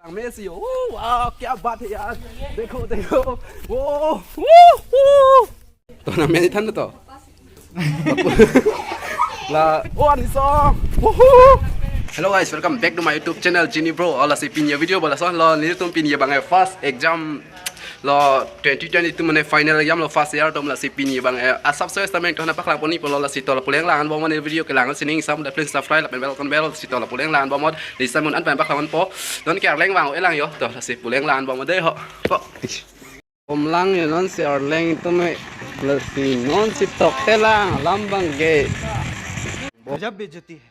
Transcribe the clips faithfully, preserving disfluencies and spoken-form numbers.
Messi, oh, wow, kya baat hai yaar. Dekho, dekho. Wow, woo, woo. To na, meni than to. La, oh, ani so. Woohoo. Hello guys, welcome back to my YouTube channel, Genie Bro. Lasi pini avideo bala so, lo nelitum pini abang first exam lo twenty twenty-two mane final exam lo first year atum, lasi pini abang asap so estameng to na paklang pon-ikpo lo, lasi to lapu leng lang-an bom mane video kelang sining sam da please subscribe lapen bell icon bell, lasi to lapu leng lang-an bom mod di samun an pen paklang ponpo. Non ke arleng vang elang yo to, lasi pu leng lang-an bom de ho. Po. Om lang yo non si arleng atum he, lasi non si tok te lang alam abang ke. गजब बेइज्जती है।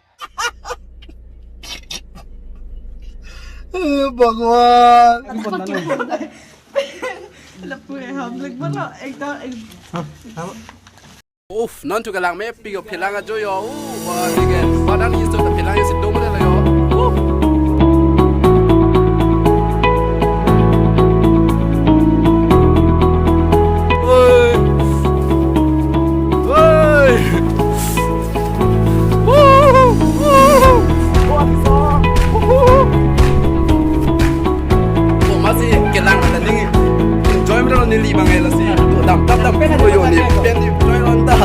भगवान। लपु है हम लोग बोलो एकदम एक Uff, non tu kelang mepik yo, phelang ajo yo. Uh, wah, sige. Badan ni so phelang yo si dom le yo. Uh. Oi. Oi. Woo. Woo. Woo. Oh, masih kelang ada ding. Enjoy mera neli bang eh, lasi. Dam dam dam. Oh yo, ni pen ni enjoy lo ta.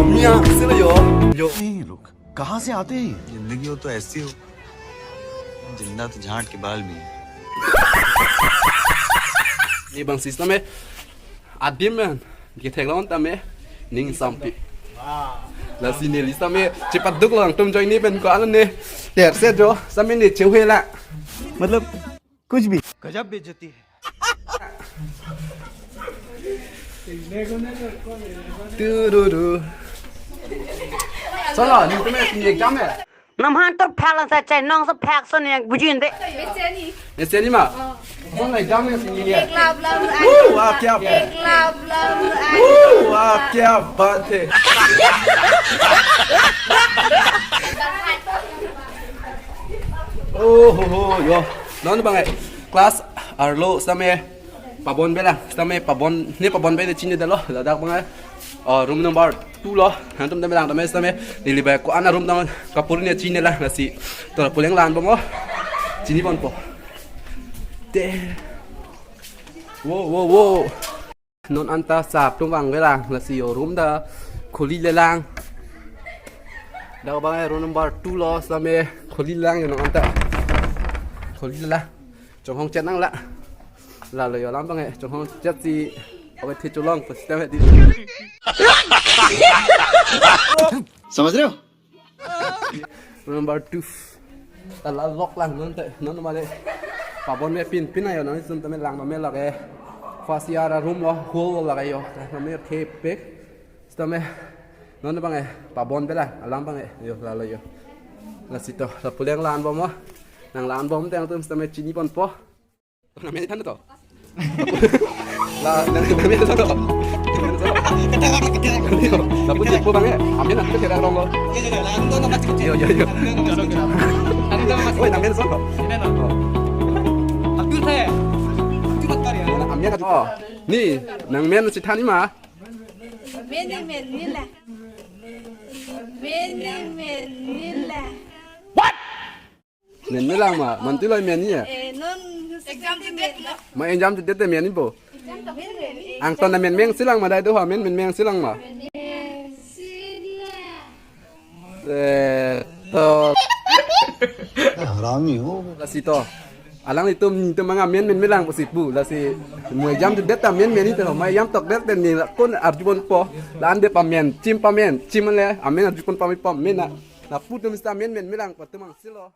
Mia sila yo. Yo. नहीं, रुक, कहाँ से आते हैं? जिंदगी हो तो ऐसी हो, जिंदा तो झांट के बाल भी हैं। Ni bang system eh, adim men, kethek lo tame, ning sampi. Lasi neli tame, chepaduk lo nangtum join ni pen ko-an ne, ter se jo, tame ne cheu hela. मतलब, कुछ भी। गजब बेइज्जती है। Tururu. Solo, ni tu me, ni exam eh. Namhan tur phak lang sa chai nong sa phak sa ne bujin de. Mesen ni ma. Mon exam eh, ni ye. एक लाभ लाभ Woo, wah, kya baat. एक लाभ लाभ Woo, wah, kya baat hai. Oh ho ho, yo. Non bang eh, class arlo tame pabon bela, tame pabon, ne pabon bela chini dalo, ladak bang eh. Oh, room number two lo, nangtum tame lang tame tame, neli bang ko-an a room tame kapuri ne chini la, lasi. To pu leng lang bang oh. Chini ponpo. Te. Wo, wo, wo. Non anta sap tum vang velang, lasi yo room ta khuli lelang. Dak bang eh room number two lo, tame khuli lelang yo non anta. Khuli lelang. Chonghong chet nang la. Lalo yo alam bang eh, chonghong chet si. Awe thi cholong, pasti tame di. समझ रहे हो? Room number two. Ta la lok lang non te, non male. Pabon me pin, pin ayo non isun tame lang me lage. First year a room lo, hall lo lage yo. Tame thepik. Tame non bang eh, pabon bela, alam bang eh. Yo, lalo yo. Lasi to, lapu leng lang-an bom mo. Nang lang-an bom tang tum tame chini ponpo. Nang men than to. La, nang, nang men than to. Lapu chepo bang eh. Amen na kira rong lo. Yo, yo, yo. Oi, nang men than to. Amen na. Oh. Ni, nang men si than ni ma. Meni meni la. Meni meni la. What? Men me lang ma, mantu lo men ni ya. Eh, non exam tu det lo. Ma exam tu det te men ni po. Exam tu det men ni. Angton na men meng si lang ma dai do ha, men men meng si lang ma. Eh, to. हरामी हो। Lasi to. Alanglitum nitum manga men men me lang pusi pu. Lasi mo exam tu det ta men men ni te ho. Ma exam tok det te ni la kon arju ponpo. La-an de pamen, chim pamen, chim le, amen arju pon pame pamen na. Lapu tum sita men men me lang patum ang silo.